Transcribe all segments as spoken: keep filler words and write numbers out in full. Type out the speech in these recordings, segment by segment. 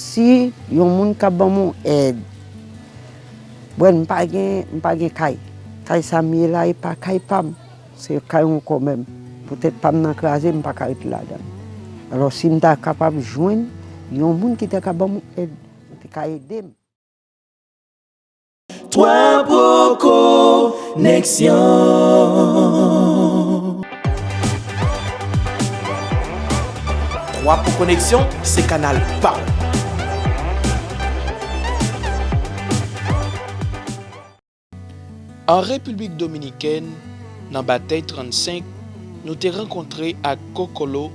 Si yon moun ka ban m yon èd, bon, m pa gen, m pa gen kay. Kay sa m ye la, e pa kay pa m. Se kay yon kò menm. Poutèt pa m nan kraze, m pa ka ret ladan l. Alò, si m ta kapab jwenn yon moun ki ta ka ban m yon èd, ki ta ka ede m. Twa Pwo Koneksyon. Twa Pwo Koneksyon, se kanal pa w. An Repiblik Dominikèn, nan Batèy trannsenk, nou te rankontre ak Kokolo,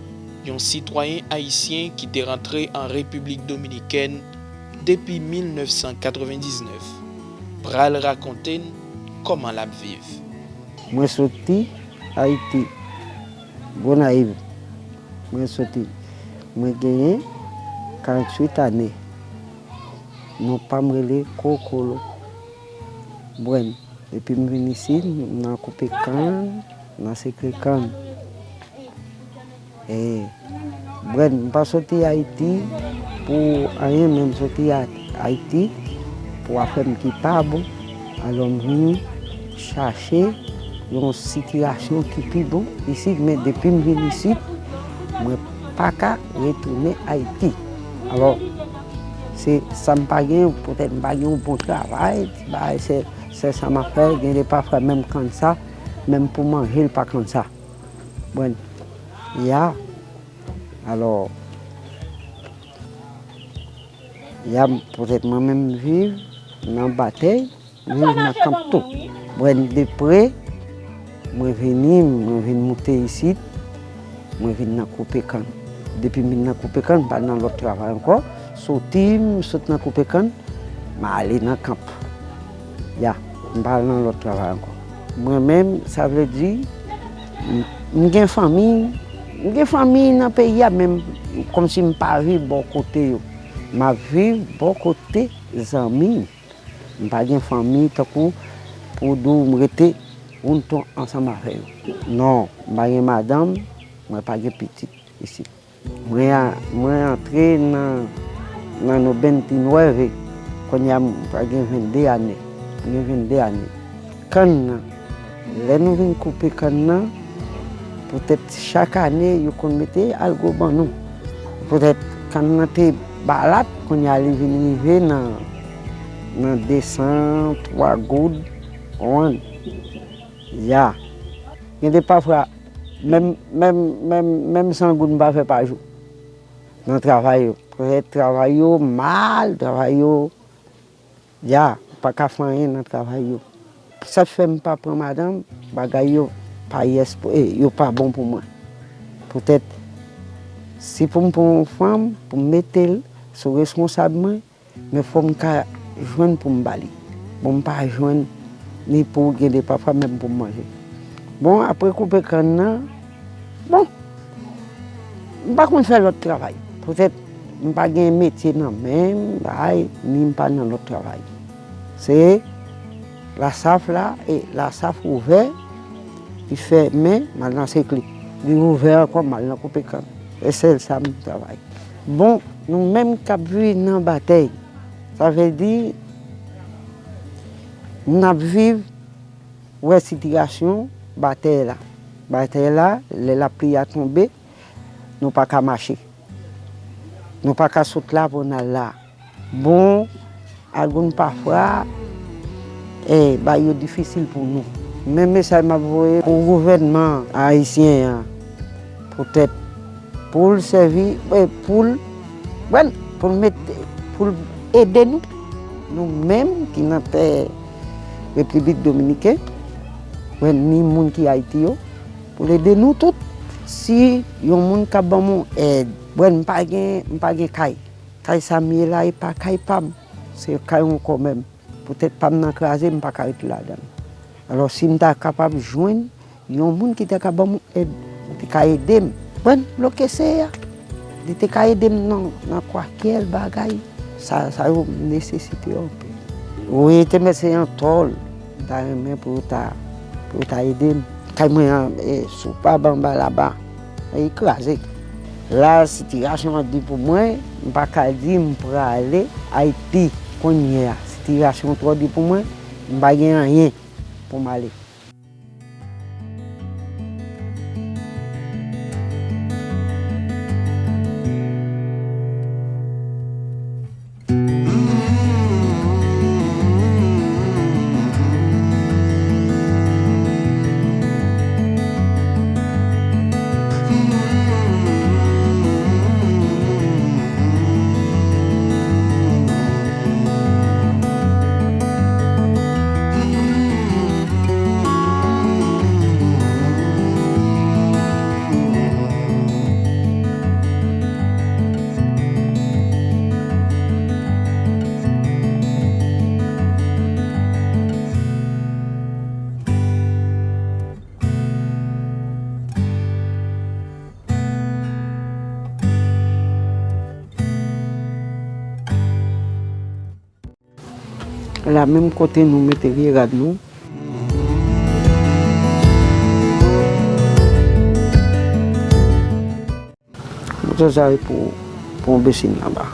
yon sitwayen ayisyen ki te rantre an Repiblik Dominikèn depi mil nèf san katrevendiznèf, pral rakonte n kòman l ap viv. Mwen soti Ayiti, Gonayiv. Mwen soti. Mwen genyen karanntuit ane. Non pa m rele Kokolo. Bwèn. Depi m vin isit, m nan koupe kann, nan sekle kann. E, bwèn, m pa soti Ayiti pou anyen, men m soti a-, Ayiti pou afè m ki pa bon. Alò, m vin chache yon sitiyasyon ki pi bon isit, men depi m vin isit, mwen pa ka retounen Ayiti. Alò, se sa m pa gen, poutèt m pa gen yon bon travay, ti bagay, se, se sa m ap fè, gen de pafwa menm kann sa, menm pou manje l pa konn sa. Bwèn, ya, alò, ya, poutèt mwen menm m viv nan Batèy, m viv nan Kanp tou. Bwèn, depre, mwen vini, mwen vin moute isit, mwen vin nan koupe kann. Depi m vin nan koupe kann, m pa nan lòt travay ankò. Soti, m sot nan koupe kann, m ale nan Kanp. Ya, m pa al nan lòt travay ankò. Mwen menm, sa vle di, m, m gen fanmi, m gen fanmi nan peyi a, men m, kòmsi m pa viv bò kote yo. M ap viv bò kote zanmi m. M pa gen fanmi tankou pou di w m rete wountwon ansanm avè yo. Non, m pa gen madanm, mwen pa gen pitit isit. Mwen a, mwen antre nan, nan nobenn ti nwève. Kounye a, m pa gen vennde ane. M gen vennde ane. Kann nan, lè nou vin koupe kann nan, poutèt chak ane, yo konn mete algo ban nou. Poutèt kann nan te balat, kounye a li vin rive nan, nan de san, twa goud, konprann? Ya. Gen de pafwa, menm, menm, menm, menm san goud m pa fè pa jou. Nan travay yo. Poutèt travay yo mal, travay yo, ya, m pa ka fè anyen nan travay yo. Sa k fè m pa pran madanm, bagay yo pa yès, e, yo pa bon pou mwen. Poutèt, si pou m pran yon fanm, pou m mete l sou reskonsab mwen, men fò m ka jwenn pou m ba li. Bon, m pa jwenn ni pou gen de pafwa menm pou m manje. Bon, apre koupe kann nan, bon, m pa konn fè lòt travay. Poutèt m pa gen metye nan men m, bay, ni m pa nan lòt travay. Se lasaf la, e lasaf ouvè, li fèmen, m al nan sekle. Li ouvè ankò, m al nan koupe kann. E sèl sa m travay. Bon, nou menm k ap viv nan Batèy, sa vle di, n ap viv, wè sitiyasyon Batèy la. Batèy la, lè lapli a tonbe, nou pa ka mache. Nou pa ka sot la pou n al la. Bon, algon pafwa, e, bagay yo difisil pou nou. Men mesaj m ap voye pou gouvènman ayisyen an, poutèt pou l sèvi, e, pou l, bon, pou l mete, pou l ede nou, nou menm ki nan tè Repiblik Dominiken, bon, ni moun ki Ayiti yo, pou l ede nou tout. Si yon moun ka ban m yon èd, bon, m pa gen, m pa gen kay. Kay sa m ye la, e pa kay pa m. Se kay yon kò menm. Poutèt pa m nan kraze, m pa ka ret ladan l. Alò, si m ta kapab jwenn yon moun ki ta ka ban m yon èd, ki te ka ede m. Bon, bloke seye a. Li te ka ede m nan, nan kwakye bagay. Sa, sa yo nesesite yo anpil. Wi, te mèt se yon tòl. M ta renmen pou yo ta, pou yo ta ede m. Kay mwen an, e, sou pa anba laba. E kraze. La, sitiyasyon an di pou mwen, m pa ka di m prale Ayiti kounye a. Sitiyasyon twò di pou mwen, m pa gen anyen pou m ale. La menm kote nou mete vye rad nou. Moto sa e pou, pou yon besin anba.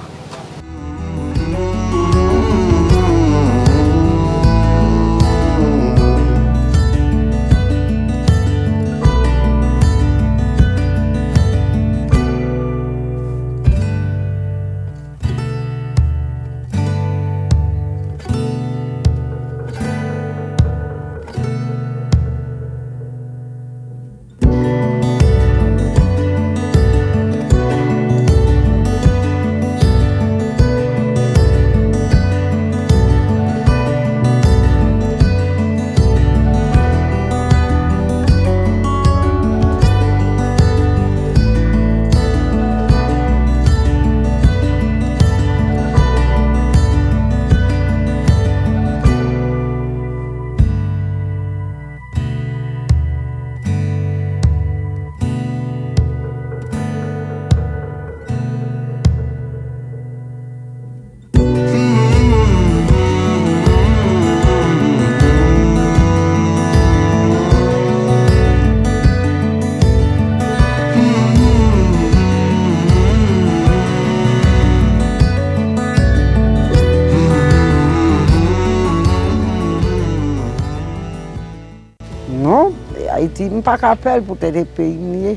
Non, Ayiti, m pa ka pè l poutèt e peyi m li ye.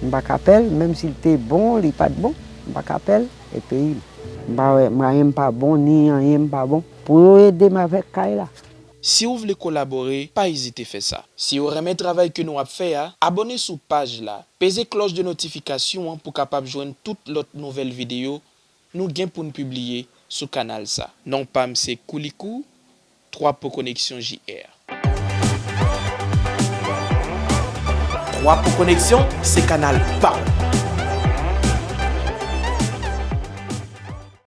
M pa ka pè l, menm si l te bon, li pa t bon, m pa ka pè l, e peyi m. M pa wè, mwayen m pa bon, ni anyen m pa bon. Pou yo ede m avèk kay la. Si w vle kolabore, pa ezite fè sa. Si w renmen travay ke nou ap fè a, abòne sou paj la, peze klòch de notifikasyon an pou kapab jwenn tout lòt nouvèl videyo nou gen pou n pibliye sou kanal sa. Non pa m se Koulikou, twa po Koneksyon J R. Twa po Koneksyon se kanal pa w.